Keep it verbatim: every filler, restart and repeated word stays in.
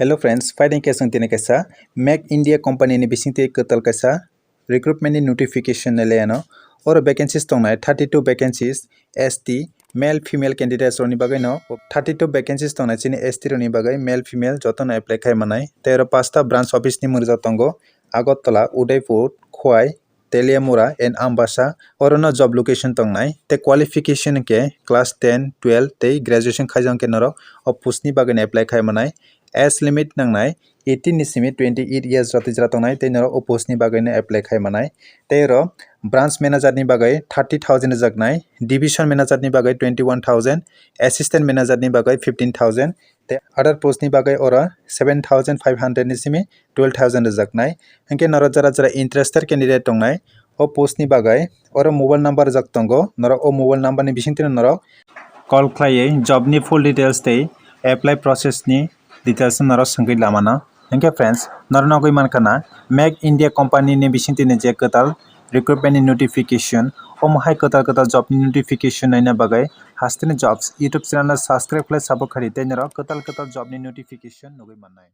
Hello friends, phaidi khe chwng tini kaisa Make India company ni bisingtwi kwtal kaisa recruitment ni notification nai lai ano. Oro vacancies tongnai thirty two vacancies, S T, male female candidates rokni bagwi no. Thirty two vacancies tongnai chini S T rokni bagwi, male female jotono apply khai manai. Tei oro pasta branch office ni mwngjak tongo: Agartala, Udaipur, Khowai, Teliamura and Ambasa. Orono job location tongnai. Tei qualification khe class ten, twelve tei graduation khaijak khe norok o post ni bagwi no apply khai manai. Age limit nangnai eighteen ni simi twenty eight years jotoi jora tongnai tei norok o post ni bagwi no apply khai manai. Tei oro branch manager ni bagwi thirty thousand rwjaknai, division manager ni bagwi twenty one thousand, assistant manager ni bagwi fifteen thousand, tei other post ni bagwi oro seven thousand five hundred ni simi twelve thousand rwjaknai. Hinkhe norok jara jara interested candidate tongnai o post ni bagwi, oro mobile number rwjak tongo, norok o mobile number ni bisingtwi no norok call khlaiwi job ni full details tei apply process ni details no norok swngwi lamano. Hinkhe friends, norok nugwi mankha na Make India company ni bisingtwi ni je kwtal recruitment ni notification, omo hai kwtal kwtal job ni notification naina bagwi Hasteni Jobs YouTube channel no subscribe khlai support khaidi tei norok kwtal kwtal job ni notification nugwi mannai.